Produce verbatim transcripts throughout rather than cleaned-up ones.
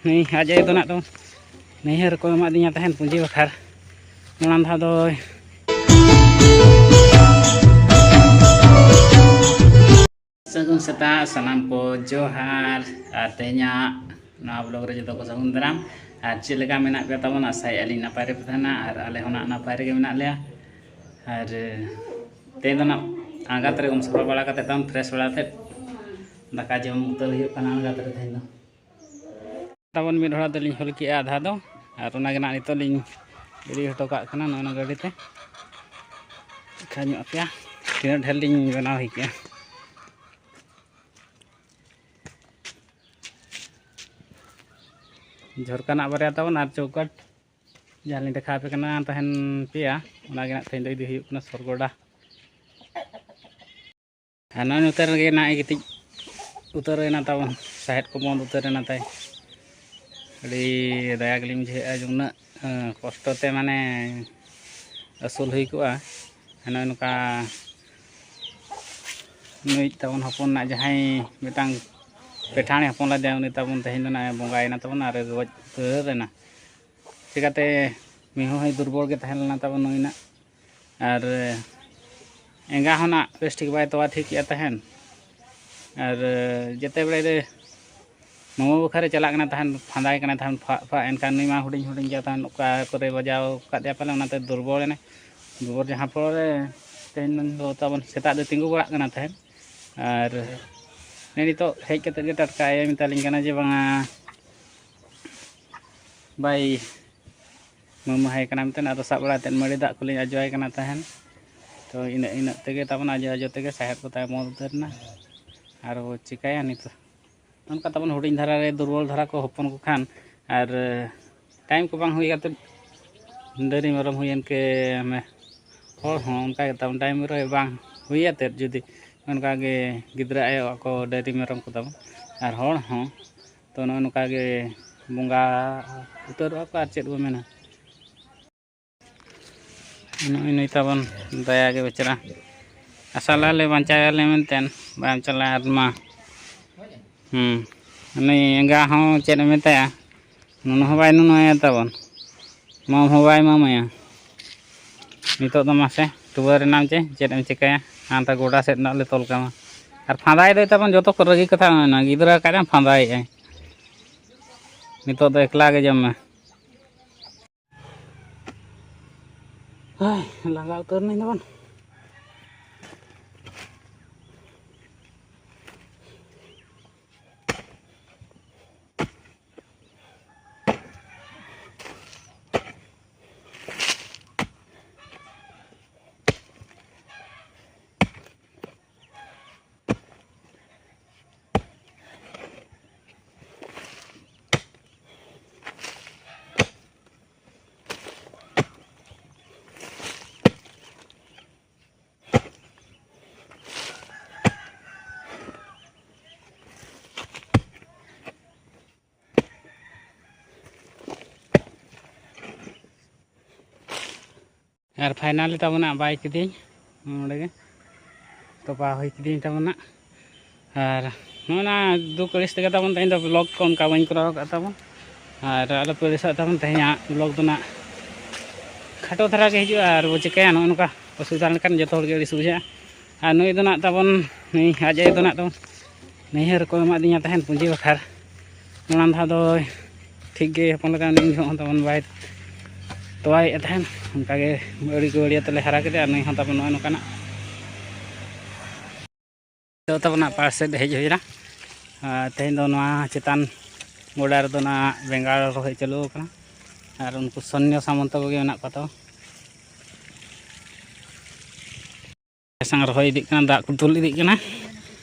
ᱱᱩᱭ ᱟᱡ ᱟᱭᱳ ᱫᱚ ᱱᱟᱜ ᱫᱚ ᱱᱟᱹᱭᱦᱟᱹᱨ ᱨᱮᱠᱚ ᱮᱢᱟᱫᱤᱧᱟ ᱛᱟᱦᱮᱱ ᱯᱩᱸᱡᱤ ᱵᱟᱠᱷᱟᱨ᱾ ᱚᱱᱟ ᱫᱷᱟᱣ ᱫᱚ ᱥᱟᱹᱜᱩᱱ ᱥᱮᱛᱟᱜ ᱥᱟᱱᱟᱢ ᱠᱚ, ᱡᱚᱦᱟᱨ᱾ ᱟᱨ ᱛᱮᱦᱮᱧᱟᱜ ᱱᱚᱣᱟ ᱵᱞᱚᱜ ᱨᱮ ᱡᱚᱛᱚ ᱠᱚ ᱥᱟᱹᱜᱩᱱ ᱫᱟᱨᱟᱢ᱾ ᱟᱨ ᱪᱮᱫ ᱞᱮᱠᱟ ᱢᱮᱱᱟᱜ ᱯᱮᱭᱟ ᱛᱟᱵᱚᱱ? ᱟᱥᱟᱭᱮᱫᱼᱟ ᱞᱤᱧ ᱱᱟᱯᱟᱭ ᱨᱮᱯᱮ ᱛᱟᱦᱮᱱᱟ, ᱟᱨ ᱟᱞᱮ ᱦᱚᱸ ᱱᱟᱜ ᱱᱟᱯᱟᱭ ᱨᱮᱜᱮ ᱢᱮᱱᱟᱜ ᱞᱮᱭᱟ᱾ ᱟᱨ ᱛᱮᱦᱮᱧ ᱫᱚ ᱱᱟᱜ ᱟᱬᱜᱟᱛ ᱨᱮ ᱩᱢ ᱥᱟᱯᱷᱟ ᱵᱟᱲᱟ ᱠᱟᱛᱮ ᱛᱟᱵᱚᱱ ᱯᱷᱨᱮᱥ ᱵᱟᱲᱟ ᱠᱟᱛᱮ ᱫᱟᱠᱟ ᱡᱚᱢ ᱩᱛᱟᱹᱨ ᱦᱩᱭᱩᱜ ᱠᱟᱱᱟ ᱟᱬᱜᱟᱛ ᱨᱮ ᱛᱮᱦᱮᱧ ᱫᱚ᱾ ᱛᱟᱵᱚᱱ ᱢᱤᱫ ᱦᱚᱲᱟᱜ ᱫᱚᱞᱤᱧ ᱦᱩᱞ ᱠᱮᱜᱼᱟ ᱟᱫᱷᱟ ᱫᱚ, ᱟᱨ ᱚᱱᱟᱜᱮ ᱱᱟᱜ ᱱᱤᱛᱚᱜ ᱞᱤᱧ ᱤᱫᱤ ᱦᱚᱴᱚ ᱠᱟᱜ ᱠᱟᱱᱟ ᱱᱚᱜᱼᱚ ᱱᱚᱣᱟ ᱜᱟᱹᱰᱤ ᱛᱮ᱾ ᱫᱮᱠᱷᱟᱣ ᱧᱚᱜ ᱟᱯᱮᱭᱟ ᱛᱤᱱᱟᱹᱜ ᱰᱷᱮᱨ ᱞᱤᱧ ᱵᱮᱱᱟᱣ ᱦᱩᱭ ᱠᱮᱜᱼᱟ᱾ ᱡᱷᱚᱨᱠᱟ ᱱᱟᱜ ᱵᱟᱨᱭᱟ ᱛᱟᱵᱚᱱ ᱟᱨ ᱪᱳᱠᱟᱴ ᱡᱟᱦᱟᱸ ᱞᱤᱧ ᱫᱮᱠᱷᱟᱣ ᱟᱯᱮ ᱠᱟᱱᱟ ᱛᱟᱦᱮᱱ ᱯᱮᱭᱟ, ᱚᱱᱟᱜᱮ ᱱᱟᱜ ᱛᱮᱦᱮᱧ ᱫᱚ ᱤᱫᱤ ᱦᱩᱭᱩᱜ ᱠᱟᱱᱟ ᱥᱚᱨᱜᱚᱰᱟ᱾ ᱟᱨ ᱱᱚᱜᱼᱚᱭ ᱱᱚᱛᱮ ᱨᱮᱜᱮ ᱱᱟᱜ ᱜᱤᱛᱤᱡ ᱩᱛᱟᱹᱨ ᱮᱱᱟ ᱛᱟᱵᱚᱱ, ᱥᱟᱦᱮᱫ ᱠᱚ ᱵᱚᱱᱫ ᱩᱛᱟᱹᱨ ᱮᱱᱟ ᱛᱟᱭ᱾ ᱟᱹᱰᱤ ᱫᱟᱭᱟ ᱜᱮᱞᱤᱧ ᱵᱩᱡᱷᱟᱹᱣᱮᱫᱼᱟ ᱡᱮ ᱩᱱᱟᱹᱜ, ᱮᱸ, ᱠᱚᱥᱴᱚ ᱛᱮ ᱢᱟᱱᱮ ᱟᱹᱥᱩᱞ ᱦᱩᱭ ᱠᱚᱜᱼᱟ᱾ ᱱᱚᱜᱼᱚᱭ ᱱᱚᱝᱠᱟ ᱱᱩᱭ ᱛᱟᱵᱚᱱ ᱦᱚᱯᱚᱱ ᱱᱟᱜ ᱡᱟᱦᱟᱸᱭ ᱢᱤᱫᱴᱟᱝ ᱯᱮᱴᱷᱟᱬᱮ ᱦᱚᱯᱚᱱ ᱞᱮᱫᱮᱭᱟ, ᱩᱱᱤ ᱛᱟᱵᱚᱱ ᱛᱮᱦᱮᱧ ᱫᱚ ᱱᱟᱜ ᱵᱚᱸᱜᱟᱭᱮᱱᱟ ᱛᱟᱵᱚᱱ ᱟᱨ ᱜᱚᱡ ᱩᱛᱟᱹᱨ ᱮᱱᱟ᱾ ᱪᱤᱠᱟᱹᱛᱮ ᱢᱤᱦᱩ ᱦᱚᱸᱭ ᱫᱩᱨᱵᱚᱞ ᱜᱮ ᱛᱟᱦᱮᱸ ᱞᱮᱱᱟ ᱛᱟᱵᱚᱱ ᱱᱩᱭ ᱱᱟᱜ, ᱟᱨ ᱮᱸᱜᱟ ᱦᱚᱸ ᱱᱟᱜ ᱵᱮᱥ ᱴᱷᱤᱠ ᱵᱟᱭ ᱛᱚᱣᱟ ᱴᱷᱤᱠ ᱮᱫ ᱛᱟᱦᱮᱱ᱾ ᱟᱨ ᱡᱮᱛᱮ ᱵᱮᱲᱮ ᱫᱚ ᱢᱟᱢᱟ ᱵᱟᱠᱷᱟᱨᱮ ᱪᱟᱞᱟᱜ ᱠᱟᱱᱟ ᱛᱟᱦᱮᱱ, ᱯᱷᱟᱸᱫᱟᱭ ᱠᱟᱱᱟ ᱛᱟᱦᱮᱱ ᱯᱷᱟᱜ ᱯᱷᱟᱜ, ᱮᱱᱠᱷᱟᱱ ᱱᱩᱭ ᱢᱟ ᱦᱩᱰᱤᱧ ᱦᱩᱰᱤᱧ ᱜᱮᱭᱟ ᱛᱟᱦᱮᱱ, ᱚᱠᱟ ᱠᱚᱨᱮ ᱵᱟᱡᱟᱣ ᱟᱠᱟᱫᱮᱭᱟ ᱯᱟᱞᱮ, ᱚᱱᱟᱛᱮ ᱫᱩᱨᱵᱚᱞ ᱮᱱᱟᱭ᱾ ᱫᱩᱨᱵᱚᱞ ᱡᱟᱦᱟᱸ ᱯᱚᱨᱮ ᱛᱮᱦᱮᱧ ᱫᱚ ᱛᱟᱵᱚᱱ ᱥᱮᱛᱟᱜ ᱫᱚ ᱛᱤᱸᱜᱩ ᱵᱟᱲᱟᱜ ᱠᱟᱱᱟ ᱛᱟᱦᱮᱱ, ᱟᱨ ᱱᱤᱛᱚᱜ ᱦᱮᱡ ᱠᱟᱛᱮᱫ ᱜᱮ ᱴᱟᱴᱠᱟ ᱟᱭᱳᱭ ᱢᱮᱛᱟᱞᱤᱧ ᱠᱟᱱᱟ ᱡᱮ ᱵᱟᱝᱟ ᱵᱟᱭ ᱢᱟᱹᱢᱟᱹᱦᱟᱭ ᱠᱟᱱᱟ ᱢᱮᱱᱛᱮ, ᱟᱫᱚ ᱥᱟᱵ ᱵᱟᱲᱟ ᱠᱟᱛᱮᱫ ᱢᱟᱹᱰᱤ ᱫᱟᱜ ᱠᱚᱞᱤᱧ ᱟᱡᱚᱣᱟᱭ ᱠᱟᱱᱟ ᱛᱟᱦᱮᱱ᱾ ᱛᱚ ᱤᱱᱟᱹᱜ ᱤᱱᱟᱹᱜ ᱛᱮᱜᱮ ᱛᱟᱵᱚᱱ ᱟᱡᱚ ᱟᱡᱚ ᱛᱮᱜᱮ ᱥᱟᱦᱮᱫ ᱠᱚ ᱛᱟᱭ ᱵᱚᱱᱫ ᱩᱛᱟᱹᱨ ᱮᱱᱟ᱾ ᱟᱨ ᱵᱚ ᱪᱤᱠᱟᱹᱭᱟ ᱱᱤᱛᱚᱜ? ᱚᱱᱠᱟ ᱛᱟᱵᱚᱱ ᱦᱩᱰᱤᱧ ᱫᱷᱟᱨᱟ ᱨᱮ ᱫᱩᱨᱵᱚᱞ ᱫᱷᱟᱨᱟ ᱠᱚ ᱦᱚᱯᱚᱱ ᱠᱚ ᱠᱷᱟᱱ, ᱟᱨ ᱴᱟᱭᱤᱢ ᱠᱚ ᱵᱟᱝ ᱦᱩᱭ ᱠᱟᱛᱮᱫ ᱰᱟᱹᱝᱨᱤ ᱢᱮᱨᱚᱢ ᱦᱩᱭᱮᱱ ᱠᱮ ᱢᱮ, ᱦᱚᱲ ᱦᱚᱸ ᱚᱱᱠᱟ ᱜᱮ ᱛᱟᱵᱚᱱ ᱴᱟᱭᱤᱢ ᱨᱮ ᱵᱟᱝ ᱦᱩᱭ ᱟᱛᱮᱫ ᱡᱩᱫᱤ ᱚᱱᱠᱟ ᱜᱮ ᱜᱤᱫᱽᱨᱟᱹ ᱟᱭᱳ ᱠᱚ ᱰᱟᱹᱝᱨᱤ ᱢᱮᱨᱚᱢ ᱠᱚ ᱛᱟᱵᱚᱱ ᱟᱨ ᱦᱚᱲ ᱦᱚᱸ, ᱛᱚ ᱱᱚᱜᱼᱚ ᱱᱚᱝᱠᱟ ᱜᱮ ᱵᱚᱸᱜᱟ ᱩᱛᱟᱹᱨᱚᱜᱼᱟ ᱠᱚ᱾ ᱟᱨ ᱪᱮᱫ ᱵᱚ ᱢᱮᱱᱟ? ᱱᱩᱭ ᱱᱩᱭ ᱛᱟᱵᱚᱱ ᱫᱟᱭᱟ ᱜᱮ ᱵᱮᱪᱟᱨᱟ᱾ ᱟᱥᱟ ᱞᱮᱫᱼᱟ ᱞᱮ ᱵᱟᱧᱪᱟᱣ ᱮᱭᱟᱞᱮ ᱢᱮᱱᱛᱮ, ᱵᱟᱭ ᱵᱟᱧᱪᱟᱣ ᱞᱮᱱᱟ ᱟᱨ ᱢᱟ᱾ ᱦᱩᱸ᱾ ᱩᱱᱤ ᱮᱸᱜᱟ ᱦᱚᱸ ᱪᱮᱫ ᱮᱢ ᱢᱮᱛᱟᱭᱟ, ᱱᱩᱱᱩ ᱦᱚᱸ ᱵᱟᱭ ᱱᱩᱱᱩᱭᱟ ᱛᱟᱵᱚᱱ, ᱢᱟᱢ ᱦᱚᱸ ᱵᱟᱭ ᱢᱟᱢᱟᱭᱟ᱾ ᱱᱤᱛᱚᱜ ᱫᱚ ᱢᱟᱥᱮ ᱴᱩᱣᱟᱹᱨ ᱮᱱᱟᱢ ᱪᱮ, ᱪᱮᱫ ᱮᱢ ᱪᱤᱠᱟᱹᱭᱟ? ᱦᱟᱱᱛᱮ ᱜᱚᱰᱟ ᱥᱮᱫ ᱱᱟᱜ ᱞᱮ ᱛᱚᱞ ᱠᱟᱢᱟ᱾ ᱟᱨ ᱯᱷᱟᱸᱫᱟᱭ ᱫᱚᱭ ᱛᱟᱵᱚᱱ ᱡᱚᱛᱚ ᱠᱚ ᱨᱟᱹᱜᱤ ᱠᱟᱛᱷᱟ ᱢᱮᱱᱟ, ᱜᱤᱫᱽᱨᱟᱹ ᱠᱟᱡ ᱮᱢ ᱯᱷᱟᱸᱫᱟᱭᱮᱫᱼᱟᱭ᱾ ᱱᱤᱛᱚᱜ ᱫᱚ ᱮᱠᱞᱟ ᱜᱮ ᱡᱚᱢ ᱢᱮ᱾ ᱦᱟᱭ, ᱞᱟᱸᱜᱟ ᱩᱛᱟᱹᱨ ᱱᱟᱹᱧ ᱛᱟᱵᱚᱱ᱾ ᱟᱨ finally ᱛᱟᱵᱚᱱᱟᱜ ᱵᱟᱭ ᱠᱤᱫᱤᱧ ᱱᱚᱰᱮ ᱜᱮ ᱛᱚᱯᱟ ᱦᱩᱭ ᱠᱤᱫᱤᱧ ᱛᱟᱵᱚᱱᱟᱜ᱾ ᱟᱨ ᱱᱚᱜᱼᱚ ᱱᱟ ᱫᱩᱠ ᱟᱹᱲᱤᱥ ᱛᱮᱜᱮ ᱛᱟᱵᱚᱱ ᱛᱮᱦᱮᱧ ᱫᱚ vlog ᱠᱚ ᱚᱱᱠᱟ ᱵᱟᱹᱧ ᱠᱚᱨᱟᱣ ᱟᱠᱟᱫ ᱛᱟᱵᱚᱱ᱾ ᱟᱨ ᱟᱞᱚ ᱯᱮ ᱟᱹᱲᱤᱥᱚᱜ ᱛᱟᱵᱚᱱ, ᱛᱮᱦᱮᱧᱟᱜ vlog ᱫᱚ ᱱᱟᱜ ᱠᱷᱟᱴᱚ ᱫᱷᱟᱨᱟ ᱜᱮ ᱦᱤᱡᱩᱜᱼᱟ᱾ ᱟᱨ ᱵᱚ ᱪᱤᱠᱟᱹᱭᱟ, ᱱᱚᱜᱼᱚ ᱱᱚᱝᱠᱟ ᱚᱥᱩᱵᱤᱫᱷᱟ ᱞᱮᱱᱠᱷᱟᱱ ᱡᱚᱛᱚ ᱦᱚᱲ ᱜᱮ ᱟᱹᱲᱤᱥ ᱵᱩᱡᱷᱟᱹᱜᱼᱟ᱾ ᱟᱨ ᱱᱩᱭ ᱫᱚ ᱱᱟᱜ ᱛᱟᱵᱚᱱ, ᱱᱩᱭ ᱟᱡ ᱟᱭᱳ ᱫᱚ ᱱᱟᱜ ᱛᱟᱵᱚᱱ ᱱᱟᱹᱭᱦᱟᱹᱨ ᱠᱚ ᱮᱢᱟᱫᱤᱧᱟ ᱛᱟᱦᱮᱸᱫ ᱯᱩᱸᱡᱤ ᱵᱟᱠᱷᱟᱨ᱾ ᱚᱱᱟ ᱫᱷᱟᱣ ᱫᱚ ᱴᱷᱤᱠ ᱜᱮ ᱦᱚᱯᱚᱱ ᱞᱮᱠᱟ ᱩᱱᱤ ᱡᱚᱦᱚᱜ ᱦᱚᱸ ᱛᱟᱵᱚᱱ ᱵᱟᱭ ᱛᱚᱣᱟᱭᱮᱫ ᱛᱟᱦᱮᱸᱫ, ᱚᱱᱠᱟᱜᱮ ᱟᱹᱣᱲᱤ ᱠᱚ ᱟᱹᱣᱲᱤᱭᱟᱹ ᱛᱮᱞᱮ ᱦᱟᱨᱟ ᱠᱮᱫᱮᱭᱟ᱾ ᱟᱨ ᱱᱩᱭ ᱦᱚᱸ ᱛᱟᱵᱚᱱ ᱱᱚᱜᱼᱚᱭ ᱱᱚᱝᱠᱟᱱᱟᱜ᱾ ᱱᱤᱛᱚᱜ ᱛᱟᱵᱚᱱᱟᱜ ᱯᱟᱲ ᱥᱮᱫ ᱦᱮᱡ ᱦᱩᱭᱱᱟ᱾ ᱟᱨ ᱛᱮᱦᱮᱧ ᱫᱚ ᱱᱚᱣᱟ ᱪᱮᱛᱟᱱ ᱜᱚᱰᱟ ᱨᱮᱫᱚ ᱱᱟᱜ ᱵᱮᱸᱜᱟᱲ ᱨᱚᱦᱚᱭ ᱪᱟᱹᱞᱩ ᱟᱠᱟᱱᱟ᱾ ᱟᱨ ᱩᱱᱠᱩ ᱥᱚᱱᱱᱚ ᱥᱟᱢᱚᱱᱛᱚ ᱠᱚᱜᱮ ᱢᱮᱱᱟᱜ ᱠᱚᱣᱟ ᱛᱚ᱾ ᱥᱟᱝ ᱨᱚᱦᱚᱭ ᱤᱫᱤᱜ ᱠᱟᱱᱟ, ᱫᱟᱜ ᱠᱚ ᱫᱩᱞ ᱤᱫᱤᱜ ᱠᱟᱱᱟ᱾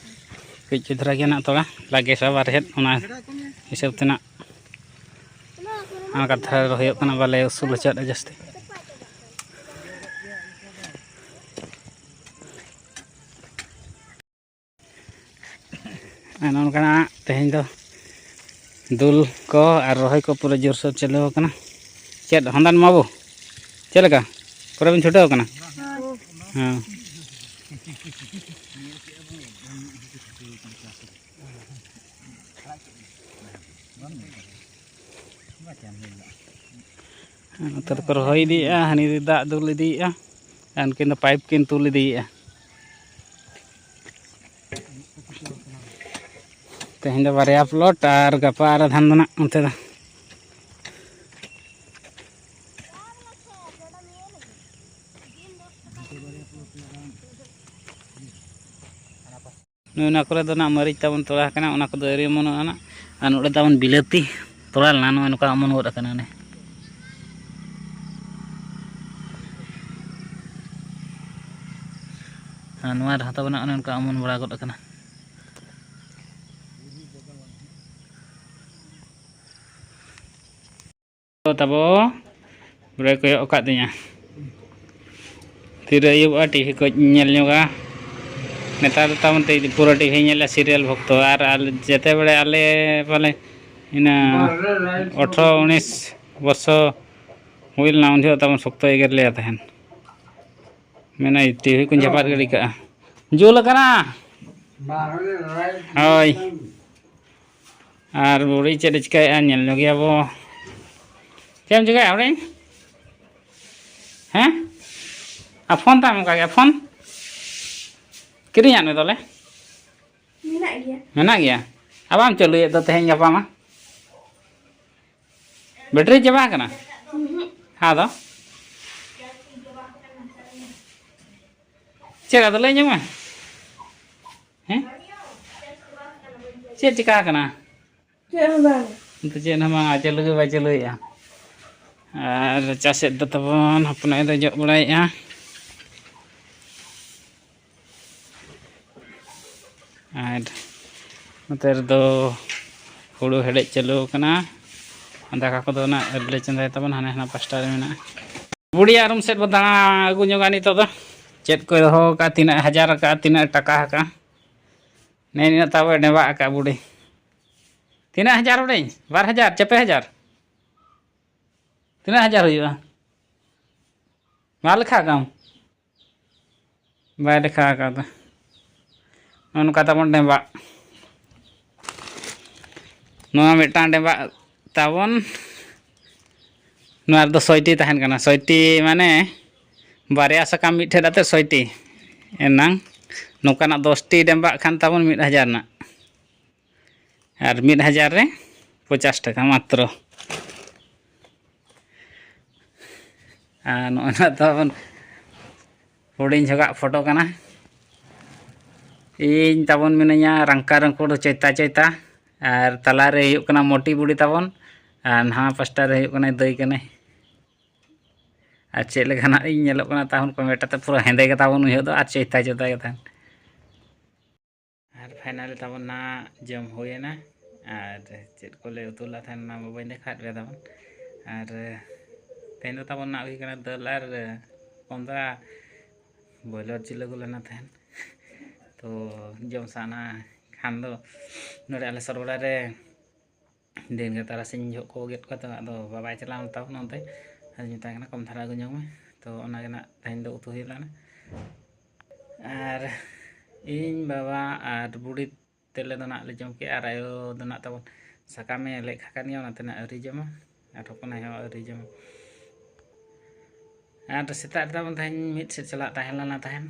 ᱠᱟᱹᱡ ᱠᱟᱹᱡ ᱫᱷᱟᱨᱟ ᱜᱮ ᱱᱟᱜ ᱛᱷᱚᱲᱟ ᱞᱟᱜᱮ ᱥᱟᱵ ᱟᱨ ᱦᱮᱫ ᱚᱱᱟ ᱦᱤᱥᱟᱹᱵ ᱛᱮ ᱱᱟᱜ ᱚᱱᱟ ᱠᱟᱛᱷᱟ ᱨᱚᱦᱚᱭᱚᱜ ᱠᱟᱱᱟ, ᱵᱟᱞᱮ ᱩᱥᱩᱞ ᱦᱚᱪᱚᱣᱟᱜᱼᱟ ᱡᱟᱹᱥᱛᱤ᱾ ᱟᱨ ᱱᱚᱜᱼᱚ ᱱᱚᱝᱠᱟᱱᱟᱜ ᱛᱮᱦᱮᱧ ᱫᱚ ᱫᱩᱞ ᱠᱚ ᱟᱨ ᱨᱚᱦᱚᱭ ᱠᱚ ᱯᱩᱨᱟᱹ ᱡᱳᱨᱥᱳᱨ ᱪᱟᱹᱞᱩ ᱟᱠᱟᱱᱟ᱾ ᱪᱮᱫ ᱦᱚᱸᱫᱟᱱ ᱢᱟᱵᱩ, ᱪᱮᱫ ᱞᱮᱠᱟ ᱯᱩᱨᱟᱹ ᱵᱤᱱ ᱪᱷᱩᱴᱟᱹᱣ ᱟᱠᱟᱱᱟ? ᱦᱮᱸ᱾ ᱱᱚᱛᱮ ᱫᱚᱠᱚ ᱨᱚᱦᱚᱭ ᱤᱫᱤᱭᱮᱫᱼᱟ, ᱦᱟᱹᱱᱤ ᱫᱚ ᱫᱟᱜ ᱫᱩᱞ ᱤᱫᱤᱭᱮᱫᱼᱟ, ᱟᱨ ᱩᱱᱠᱤᱱ ᱫᱚ ᱯᱟᱭᱤᱯ ᱠᱤᱱ ᱛᱩᱞ ᱤᱫᱤᱭᱮᱫᱼᱟ᱾ ᱛᱮᱦᱮᱧ ᱫᱚ ᱵᱟᱨᱭᱟ ᱯᱞᱚᱴ ᱟᱨ ᱜᱟᱯᱟ ᱟᱨ ᱟᱫᱷᱟᱱ ᱫᱚ ᱱᱟᱜ ᱚᱱᱛᱮ ᱫᱚ᱾ ᱱᱚᱜᱼᱚ ᱱᱚᱣᱟ ᱠᱚᱨᱮ ᱫᱚ ᱱᱟᱜ ᱢᱟᱹᱨᱤᱪ ᱛᱟᱵᱚᱱ ᱛᱚᱲᱟ ᱟᱠᱟᱱᱟ, ᱚᱱᱟ ᱠᱚᱫᱚ ᱟᱹᱣᱨᱤ ᱚᱢᱚᱱᱚᱜᱼᱟ ᱱᱟᱜ᱾ ᱟᱨ ᱱᱚᱰᱮ ᱛᱟᱵᱚᱱ ᱵᱤᱞᱟᱹᱛᱤ ᱛᱚᱲᱟ ᱞᱮᱱᱟ, ᱱᱚᱜᱼᱚᱭ ᱱᱚᱝᱠᱟ ᱚᱢᱚᱱ ᱜᱚᱫ ᱟᱠᱟᱱᱟ ᱚᱱᱮ᱾ ᱟᱨ ᱱᱚᱣᱟ ᱨᱮᱦᱚᱸ ᱛᱟᱵᱚᱱ ᱚᱱᱮ ᱚᱱᱠᱟ ᱚᱢᱚᱱ ᱵᱟᱲᱟ ᱜᱚᱫ ᱟᱠᱟᱱᱟ᱾ ᱛᱟᱵᱚ ᱯᱩᱨᱟᱹᱭ ᱠᱚᱭᱚᱜ ᱟᱠᱟᱫ ᱛᱤᱧᱟ᱾ ᱛᱤᱨᱮ ᱟᱹᱭᱩᱵᱚᱜᱼᱟ, ᱴᱤᱵᱷᱤ ᱠᱚᱧ ᱧᱮᱞ ᱧᱚᱜᱟ᱾ ᱱᱮᱛᱟᱨ ᱫᱚ ᱛᱟᱵᱚᱱ ᱛᱮ ᱯᱩᱨᱟᱹ ᱴᱤᱵᱷᱤ ᱧᱮᱞᱟ, ᱥᱤᱨᱤᱭᱟᱞ ᱵᱷᱚᱠᱛᱚ᱾ ᱟᱨ ᱟᱞᱮ ᱡᱮᱛᱮ ᱵᱮᱲᱮ ᱟᱞᱮ ᱯᱟᱞᱮ ᱤᱱᱟᱹ ᱟᱴᱷᱨᱚ ᱩᱱᱤᱥ ᱵᱚᱨᱥᱚ ᱦᱩᱭ ᱞᱮᱱᱟ, ᱩᱱ ᱡᱚᱦᱚᱜ ᱛᱟᱵᱚᱱ ᱥᱚᱠᱛᱚ ᱮᱜᱮᱨ ᱞᱮᱭᱟ ᱛᱟᱦᱮᱱ᱾ ᱢᱮᱱᱟ ᱴᱤᱵᱷᱤ ᱠᱚᱧ ᱪᱟᱯᱟᱫ ᱜᱤᱰᱤ ᱠᱟᱜᱼᱟ᱾ ᱡᱩᱞ ᱟᱠᱟᱱᱟ᱾ ᱦᱳᱭ᱾ ᱟᱨ ᱵᱩᱲᱦᱤ ᱪᱮᱫ ᱮ ᱪᱤᱠᱟᱹᱭᱮᱫᱼᱟ, ᱧᱮᱞ ᱧᱚᱜᱮᱭᱟ ᱵᱚ᱾ ᱪᱮᱫ ᱮᱢ ᱪᱤᱠᱟᱹᱭᱟ ᱵᱩᱲᱦᱤ? ᱦᱮᱸ? ᱟᱨ ᱯᱷᱳᱱ ᱛᱟᱢ ᱚᱱᱠᱟ ᱜᱮ, ᱯᱷᱳᱱ? ᱠᱤᱨᱤᱧᱟᱜ ᱢᱮ ᱫᱚᱞᱮ᱾ ᱢᱮᱱᱟᱜ ᱜᱮᱭᱟ᱾ ᱢᱮᱱᱟᱜ ᱜᱮᱭᱟ? ᱟᱨ ᱵᱟᱢ ᱪᱟᱹᱞᱩᱭᱮᱫ ᱫᱚ ᱛᱮᱦᱮᱧ ᱜᱟᱯᱟ ᱢᱟ? ᱵᱮᱴᱨᱤ ᱪᱟᱵᱟ ᱟᱠᱟᱱᱟ? ᱩᱦᱩᱸ᱾ ᱟᱫᱚ? ᱪᱮᱫ ᱟᱫᱚ ᱞᱟᱹᱭ ᱧᱚᱜ ᱢᱮ᱾ ᱦᱮᱸ? ᱪᱮᱫ ᱪᱤᱠᱟ ᱟᱠᱟᱱᱟ? ᱪᱮᱫ ᱦᱚᱸ ᱵᱟᱝ᱾ ᱱᱤᱛᱚᱜ ᱪᱮᱫ ᱦᱚᱸ ᱵᱟᱝ, ᱪᱟᱹᱞᱩ ᱜᱮ ᱵᱟᱭ ᱪᱟᱹᱞᱩᱭᱮᱫᱼᱟ᱾ ᱟᱨ ᱪᱟᱥᱮᱫ ᱫᱚ ᱛᱟᱵᱚᱱ ᱦᱚᱯᱚᱱ ᱟᱭᱳ ᱫᱚᱭ ᱡᱚᱜ ᱵᱟᱲᱟᱭᱮᱫᱼᱟ᱾ ᱟᱨ ᱱᱚᱛᱮ ᱨᱮᱫᱚ ᱦᱩᱲᱩ ᱦᱮᱰᱮᱡ ᱪᱟᱹᱞᱩ ᱟᱠᱟᱱᱟ᱾ ᱫᱟᱠᱟ ᱠᱚᱫᱚ ᱱᱟᱜ ᱟᱹᱣᱨᱤ ᱞᱮ ᱪᱚᱸᱫᱟᱭ ᱛᱟᱵᱚᱱ, ᱦᱟᱱᱮ ᱦᱟᱱᱟ ᱯᱟᱥᱴᱟ ᱨᱮ ᱢᱮᱱᱟᱜᱼᱟ᱾ ᱵᱩᱲᱤᱭᱟᱜ ᱨᱩᱢ ᱥᱮᱫ ᱵᱚ ᱫᱟᱬᱟ ᱟᱹᱜᱩ ᱧᱚᱜᱟ ᱱᱤᱛᱚᱜ ᱫᱚ᱾ ᱪᱮᱫ ᱠᱚᱭ ᱫᱚᱦᱚ ᱟᱠᱟᱫᱼᱟ, ᱛᱤᱱᱟᱹᱜ ᱦᱟᱡᱟᱨ ᱟᱠᱟᱫᱼᱟ, ᱛᱤᱱᱟᱹᱜ ᱴᱟᱠᱟ ᱟᱠᱟᱫᱼᱟ᱾ ᱱᱮ ᱱᱤᱱᱟᱹᱜ ᱛᱟᱵᱚ ᱰᱮᱸᱵᱟᱜ ᱟᱠᱟᱫ ᱵᱩᱰᱤ᱾ ᱛᱤᱱᱟᱹᱜ ᱦᱟᱡᱟᱨ ᱦᱩᱰᱤᱧ? ᱵᱟᱨ ᱦᱟᱡᱟᱨ ᱪᱮ ᱯᱮ ᱦᱟᱡᱟᱨ? ᱛᱤᱱᱟᱹᱜ ᱦᱟᱡᱟᱨ ᱦᱩᱭᱩᱜᱼᱟ? ᱢᱟ ᱞᱮᱠᱷᱟ ᱠᱟᱢ᱾ ᱵᱟᱭ ᱞᱮᱠᱷᱟ ᱟᱠᱟᱫᱟ᱾ ᱱᱚᱜᱼᱚ ᱱᱚᱝᱠᱟ ᱛᱟᱵᱚᱱ ᱰᱮᱸᱵᱟᱜ᱾ ᱱᱚᱣᱟ ᱢᱤᱫᱴᱟᱝ ᱰᱮᱸᱵᱟᱜ ᱛᱟᱵᱚᱱ᱾ ᱱᱚᱣᱟ ᱨᱮᱫᱚ ᱥᱚᱭᱴᱤ ᱛᱟᱦᱮᱱ ᱠᱟᱱᱟ᱾ ᱥᱚᱭᱴᱤ ᱢᱟᱱᱮ ᱵᱟᱨᱭᱟ ᱥᱟᱠᱟᱢ ᱢᱤᱫ ᱴᱷᱮᱱ ᱟᱛᱮ ᱥᱚᱭᱴᱤ᱾ ᱮᱱᱟᱝ ᱱᱚᱝᱠᱟᱱᱟᱜ ᱫᱚᱥᱴᱤ ᱰᱮᱢᱵᱟᱜ ᱠᱷᱟᱱ ᱛᱟᱵᱚᱱ ᱢᱤᱫ ᱦᱟᱡᱟᱨ ᱨᱮᱱᱟᱜ᱾ ᱟᱨ ᱢᱤᱫ ᱦᱟᱡᱟᱨ ᱨᱮ ᱯᱚᱪᱟᱥ ᱴᱟᱠᱟ ᱢᱟᱛᱨᱚ᱾ ᱟᱨ ᱱᱚᱜᱼᱚᱭ ᱱᱟᱜ ᱛᱟᱵᱚᱱ ᱦᱩᱰᱤᱧ ᱡᱚᱦᱚᱜᱟᱜ ᱯᱷᱳᱴᱳ ᱠᱟᱱᱟ᱾ ᱤᱧ ᱛᱟᱵᱚᱱ ᱢᱤᱱᱟᱹᱧᱟ ᱨᱟᱝᱠᱟ ᱨᱟᱝᱠᱩᱲ ᱪᱚᱭᱛᱟ ᱪᱚᱭᱛᱟ, ᱟᱨ ᱛᱟᱞᱟᱨᱮ ᱦᱩᱭᱩᱜ ᱠᱟᱱᱟ ᱢᱚᱴᱤ ᱵᱩᱰᱤ ᱛᱟᱵᱚᱱ, ᱟᱨ ᱱᱟᱣᱟ ᱯᱟᱥᱴᱟ ᱨᱮ ᱦᱩᱭᱩᱜ ᱠᱟᱱᱟᱭ ᱫᱟᱹᱭ ᱠᱟᱱᱟᱭ᱾ ᱟᱨ ᱪᱮᱫ ᱞᱮᱠᱟ ᱱᱟᱜ ᱤᱧ ᱧᱮᱞᱚᱜ ᱠᱟᱱᱟ ᱛᱟᱵᱚᱱ ᱠᱚᱢᱮᱱᱴ ᱟᱛᱮ, ᱯᱩᱨᱟᱹ ᱦᱮᱸᱫᱮ ᱜᱮ ᱛᱟᱵᱚᱱ ᱩᱭᱦᱟᱹᱨ ᱫᱚ ᱟᱨ ᱪᱚᱭᱛᱟ ᱪᱚᱭᱛᱟ ᱜᱮ ᱛᱟᱦᱮᱱ᱾ ᱟᱨ ᱯᱷᱟᱭᱱᱟᱞ ᱛᱟᱵᱚᱱ ᱱᱟᱜ ᱡᱚᱢ ᱦᱩᱭᱮᱱᱟ᱾ ᱟᱨ ᱪᱮᱫ ᱠᱚᱞᱮ ᱩᱛᱩ ᱞᱮᱫ ᱛᱟᱦᱮᱱ ᱚᱱᱟ ᱢᱟ ᱵᱟᱹᱧ ᱫᱮᱠᱷᱟᱣᱟᱫ ᱯᱮᱭᱟ ᱛᱟᱵᱚᱱ᱾ ᱟᱨ ᱛᱮᱦᱮᱧ ᱫᱚ ᱛᱟᱵᱚᱱ ᱱᱟᱜ ᱦᱩᱭ ᱠᱟᱱᱟ ᱫᱟᱹᱞ ᱟᱨ ᱠᱚᱸᱫᱷᱟ, ᱵᱚᱭᱞᱟᱨ ᱡᱤᱞ ᱟᱹᱜᱩ ᱞᱮᱱᱟ ᱛᱟᱦᱮᱱ᱾ ᱛᱚ ᱡᱚᱢ ᱥᱟᱱᱟ ᱠᱷᱟᱱ ᱫᱚ ᱱᱚᱰᱮ ᱟᱞᱮ ᱥᱚᱨ ᱚᱲᱟᱜ ᱨᱮ ᱫᱤᱱ ᱜᱮ ᱛᱟᱨᱟᱥᱤᱧ ᱡᱚᱦᱚᱜ ᱠᱚ ᱜᱮᱫ ᱠᱚᱣᱟ ᱛᱚ, ᱟᱫᱚ ᱵᱟᱵᱟᱭ ᱪᱟᱞᱟᱣ ᱞᱮᱱ ᱛᱟᱵᱚᱱᱟ ᱚᱱᱛᱮ, ᱟᱫᱚ ᱢᱮᱛᱟᱭ ᱠᱟᱱᱟ ᱠᱚᱢ ᱫᱷᱟᱨᱟ ᱟᱹᱜᱩ ᱧᱚᱜ ᱢᱮ᱾ ᱛᱚ ᱚᱱᱟ ᱜᱮ ᱱᱟᱜ ᱛᱮᱦᱮᱧ ᱫᱚ ᱩᱛᱩ ᱦᱩᱭ ᱞᱮᱱᱟ᱾ ᱟᱨ ᱤᱧ ᱵᱟᱵᱟ ᱟᱨ ᱵᱩᱰᱤ ᱛᱮᱞᱮ ᱫᱚ ᱱᱟᱜ ᱞᱮ ᱡᱚᱢ ᱠᱮᱜᱼᱟ, ᱟᱨ ᱟᱭᱳ ᱫᱚ ᱱᱟᱜ ᱛᱟᱵᱚᱱ ᱥᱟᱠᱟᱢᱮ ᱞᱮᱜ ᱠᱷᱟᱠᱟᱱ ᱜᱮᱭᱟ, ᱚᱱᱟᱛᱮ ᱱᱟᱜ ᱟᱹᱣᱨᱤ ᱡᱚᱢᱟ, ᱟᱨ ᱦᱚᱯᱚᱱ ᱟᱭᱳ ᱦᱚᱸ ᱟᱹᱣᱨᱤ ᱡᱚᱢᱟ᱾ ᱟᱨ ᱥᱮᱛᱟᱜ ᱨᱮ ᱛᱟᱵᱚᱱ ᱛᱮᱦᱮᱧ ᱢᱤᱫ ᱥᱮᱫ ᱪᱟᱞᱟᱜ ᱛᱟᱦᱮᱸ ᱞᱮᱱᱟ ᱛᱟᱦᱮᱱ,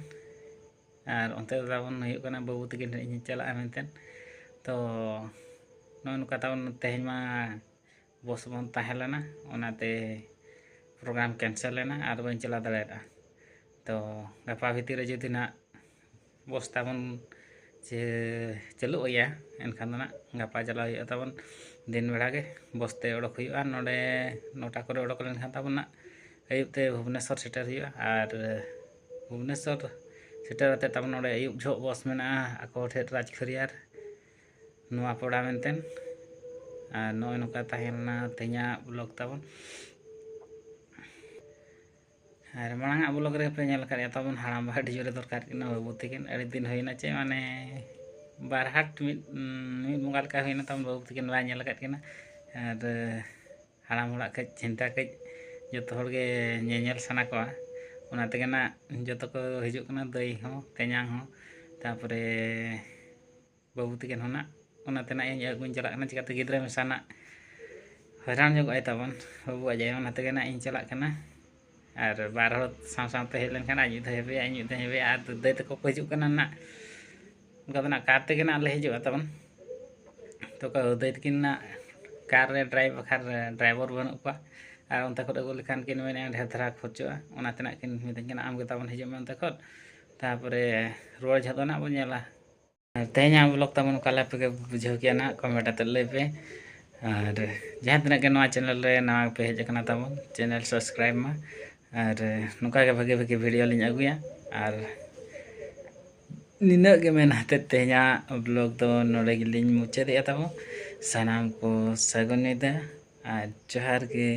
ᱟᱨ ᱚᱱᱛᱮ ᱫᱚ ᱛᱟᱵᱚᱱ ᱦᱩᱭᱩᱜ ᱠᱟᱱᱟ ᱵᱟᱹᱵᱩ ᱛᱟᱹᱠᱤᱱ ᱴᱷᱮᱱ ᱤᱧ ᱪᱟᱞᱟᱜᱼᱟ ᱢᱮᱱᱛᱮ᱾ ᱛᱚ ᱱᱚᱜᱼᱚᱭ ᱱᱚᱝᱠᱟ ᱛᱟᱵᱚᱱ ᱛᱮᱦᱮᱧ ᱢᱟ ᱵᱚᱥ ᱵᱚᱱ ᱛᱟᱦᱮᱸ ᱞᱮᱱᱟ, ᱚᱱᱟᱛᱮ ᱯᱨᱳᱜᱨᱟᱢ ᱠᱮᱱᱥᱮᱞ ᱮᱱᱟ ᱟᱨ ᱵᱟᱹᱧ ᱪᱟᱞᱟᱣ ᱫᱟᱲᱮᱭᱟᱫᱟ᱾ ᱛᱚ ᱜᱟᱯᱟ ᱵᱷᱤᱛᱤᱨ ᱨᱮ ᱡᱩᱫᱤ ᱱᱟᱜ ᱵᱚᱥ ᱛᱟᱵᱚᱱ ᱪᱮ ᱪᱟᱹᱞᱩᱜ ᱜᱮᱭᱟ, ᱮᱱᱠᱷᱟᱱ ᱫᱚ ᱱᱟᱜ ᱜᱟᱯᱟ ᱪᱟᱞᱟᱣ ᱦᱩᱭᱩᱜᱼᱟ ᱛᱟᱵᱚᱱ᱾ ᱫᱤᱱ ᱵᱮᱲᱟ ᱜᱮ ᱵᱚᱥ ᱛᱮ ᱚᱰᱚᱠ ᱦᱩᱭᱩᱜᱼᱟ᱾ ᱱᱚᱰᱮ ᱱᱚᱴᱟ ᱠᱚᱨᱮ ᱚᱰᱚᱠ ᱞᱮᱱᱠᱷᱟᱱ ᱛᱟᱵᱚᱱ ᱱᱟᱜ ᱟᱹᱭᱩᱵ ᱛᱮ ᱵᱷᱩᱵᱽᱱᱮᱥᱥᱚᱨ ᱥᱮᱴᱮᱨ ᱦᱩᱭᱩᱜᱼᱟ᱾ ᱟᱨ ᱵᱷᱩᱵᱽᱱᱮᱥᱥᱚᱨ ᱥᱮᱴᱮᱨ ᱠᱟᱛᱮ ᱛᱟᱵᱚᱱ ᱱᱚᱰᱮ ᱟᱹᱭᱩᱵ ᱡᱚᱦᱚᱜ ᱵᱚᱥ ᱢᱮᱱᱟᱜᱼᱟ ᱟᱠᱚ ᱴᱷᱮᱱ ᱨᱟᱡᱽ ᱠᱷᱟᱹᱨᱤᱭᱟᱨ ᱱᱚᱣᱟ ᱯᱚᱲᱟ ᱢᱮᱱᱛᱮ᱾ ᱟᱨ ᱱᱚᱜᱼᱚᱭ ᱱᱚᱝᱠᱟ ᱛᱟᱦᱮᱸ ᱞᱮᱱᱟ ᱛᱮᱦᱮᱧᱟᱜ ᱵᱞᱚᱜ ᱛᱟᱵᱚᱱ᱾ ᱟᱨ ᱢᱟᱲᱟᱝ ᱟᱜ ᱵᱞᱚᱜ ᱨᱮ ᱯᱮ ᱧᱮᱞ ᱟᱠᱟᱫ ᱜᱮᱭᱟ ᱛᱟᱵᱚᱱ ᱦᱟᱲᱟᱢ ᱵᱟ ᱟᱹᱰᱤ ᱡᱳᱨᱮ ᱫᱚᱨᱠᱟᱨ ᱠᱤᱱᱟ ᱵᱟᱹᱵᱩ ᱛᱟᱹᱠᱤᱱ᱾ ᱟᱹᱰᱤ ᱫᱤᱱ ᱦᱩᱭᱱᱟ ᱪᱮ ᱢᱟᱱᱮ ᱵᱟᱨ ᱦᱟᱴ ᱢᱤᱫ, ᱢᱤᱫ ᱵᱚᱸᱜᱟ ᱞᱮᱠᱟ ᱦᱩᱭᱱᱟ ᱛᱟᱵᱚᱱ ᱵᱟᱹᱵᱩ ᱛᱟᱹᱠᱤᱱ ᱵᱟᱭ ᱧᱮᱞ ᱟᱠᱟᱫ ᱠᱤᱱᱟ᱾ ᱟᱨ ᱦᱟᱲᱟᱢ ᱦᱚᱲᱟᱜ ᱠᱟᱹᱡ ᱪᱤᱱᱛᱟ ᱠᱟᱹᱡ ᱡᱚᱛᱚ ᱦᱚᱲ ᱜᱮ ᱧᱮᱧᱮᱞ ᱥᱟᱱᱟ ᱠᱚᱣᱟ, ᱚᱱᱟ ᱛᱮᱜᱮ ᱱᱟᱜ ᱡᱚᱛᱚ ᱠᱚ ᱦᱤᱡᱩᱜ ᱠᱟᱱᱟ, ᱫᱟᱹᱭ ᱦᱚᱸ ᱛᱮᱧᱟᱝ ᱦᱚᱸ, ᱛᱟᱨᱯᱚᱨᱮ ᱵᱟᱹᱵᱩ ᱛᱟᱹᱠᱤᱱ ᱦᱚᱸ ᱱᱟᱜ ᱚᱱᱟᱛᱮ ᱱᱟᱜ ᱤᱧ ᱟᱹᱜᱩᱧ ᱪᱟᱞᱟᱜ ᱠᱟᱱᱟ, ᱪᱤᱠᱟᱹᱛᱮ ᱜᱤᱫᱽᱨᱟᱹ ᱢᱮᱥᱟ ᱱᱟᱜ ᱦᱚᱭᱨᱟᱱ ᱧᱚᱜᱚᱜ ᱟᱭ ᱛᱟᱵᱚᱱ ᱵᱟᱹᱵᱩ ᱟᱡ ᱟᱭᱳ᱾ ᱚᱱᱟ ᱛᱮᱜᱮ ᱱᱟᱜ ᱤᱧ ᱪᱟᱞᱟᱜ ᱠᱟᱱᱟ᱾ ᱟᱨ ᱵᱟᱨ ᱦᱚᱲ ᱥᱟᱶ ᱥᱟᱶᱛᱮ ᱦᱮᱡ ᱞᱮᱱᱠᱷᱟᱱ ᱟᱡ ᱢᱤᱫ ᱫᱷᱟᱣ ᱦᱮᱡ ᱟᱡ ᱢᱤᱫ ᱫᱷᱟᱣ ᱦᱮᱡ, ᱟᱨ ᱫᱟᱹᱭ ᱛᱟᱠᱚ ᱠᱚ ᱦᱤᱡᱩᱜ ᱠᱟᱱᱟ ᱱᱟᱜ᱾ ᱚᱱᱠᱟ ᱫᱚ ᱱᱟᱜ ᱠᱟᱨ ᱛᱮᱜᱮ ᱱᱟᱜ ᱞᱮ ᱦᱤᱡᱩᱜᱼᱟ ᱛᱟᱵᱚᱱ᱾ ᱛᱚ ᱚᱠᱟ ᱫᱟᱹᱭ ᱛᱟᱹᱠᱤᱱ ᱱᱟᱜ ᱠᱟᱨ ᱨᱮ ᱰᱨᱟᱭᱤᱵᱷ ᱵᱟᱠᱷᱟᱱ ᱰᱨᱟᱭᱵᱷᱟᱨ ᱵᱟᱹᱱᱩᱜ ᱠᱚᱣᱟ, ᱟᱨ ᱚᱱᱛᱮ ᱠᱷᱚᱱ ᱟᱹᱜᱩ ᱞᱮᱠᱷᱟᱱ ᱠᱤᱱ ᱢᱮᱱᱮᱫᱼᱟ ᱰᱷᱮᱨ ᱫᱷᱟᱨᱟ ᱠᱷᱚᱨᱪᱚᱜᱼᱟ᱾ ᱚᱱᱟᱛᱮ ᱱᱟᱜ ᱠᱤᱱ ᱢᱤᱛᱟᱹᱧ ᱠᱟᱱᱟ, "ᱟᱢ ᱜᱮ ᱛᱟᱵᱚᱱ ᱦᱤᱡᱩᱜ ᱢᱮ ᱚᱱᱛᱮ ᱠᱷᱚᱱ, ᱛᱟᱨᱯᱚᱨᱮ ᱨᱩᱣᱟᱹᱲ ᱡᱚᱦᱚᱜ ᱫᱚ ᱱᱟᱜ ᱵᱚᱱ ᱧᱮᱞᱟ᱾" ᱟᱨ ᱛᱮᱦᱮᱧᱟᱜ ᱵᱞᱚᱜ ᱛᱟᱵᱚᱱ ᱚᱠᱟ ᱞᱮᱠᱟ ᱯᱮ ᱵᱩᱡᱷᱟᱹᱣ ᱠᱮᱜᱼᱟ ᱱᱟᱜ ᱠᱚᱢᱮᱱᱴ ᱟᱛᱮᱫ ᱞᱟᱹᱭ ᱯᱮ᱾ ᱟᱨ ᱡᱟᱦᱟᱸ ᱛᱤᱱᱟᱹᱜ ᱜᱮ ᱱᱚᱣᱟ ᱪᱮᱱᱮᱞ ᱨᱮ ᱱᱟᱣᱟ ᱯᱮ ᱦᱮᱡ ᱟᱠᱟᱱᱟ ᱛᱟᱵᱚᱱ, ᱪᱮᱱᱮᱞ ᱥᱟᱵᱥᱠᱨᱟᱭᱤᱵᱽ ᱢᱟ᱾ ᱟᱨ ᱱᱚᱝᱠᱟ ᱜᱮ ᱵᱷᱟᱜᱮ ᱵᱷᱟᱜᱮ ᱵᱷᱤᱰᱤᱭᱳ ᱞᱤᱧ ᱟᱹᱜᱩᱭᱟ᱾ ᱟᱨ ᱱᱤᱱᱟᱹᱜ ᱜᱮ ᱢᱮᱱ ᱟᱛᱮᱫ ᱛᱮᱦᱮᱧᱟᱜ ᱵᱞᱚᱜ ᱫᱚ ᱱᱚᱰᱮ ᱜᱮᱞᱤᱧ ᱢᱩᱪᱟᱹᱫᱮᱜᱼᱟ ᱛᱟᱵᱚᱱ᱾ ᱥᱟᱱᱟᱢ ᱠᱚ ᱥᱟᱹᱜᱩᱱ ᱧᱤᱫᱟᱹ ᱟᱨ ᱡᱚᱦᱟᱨ ᱜᱮ᱾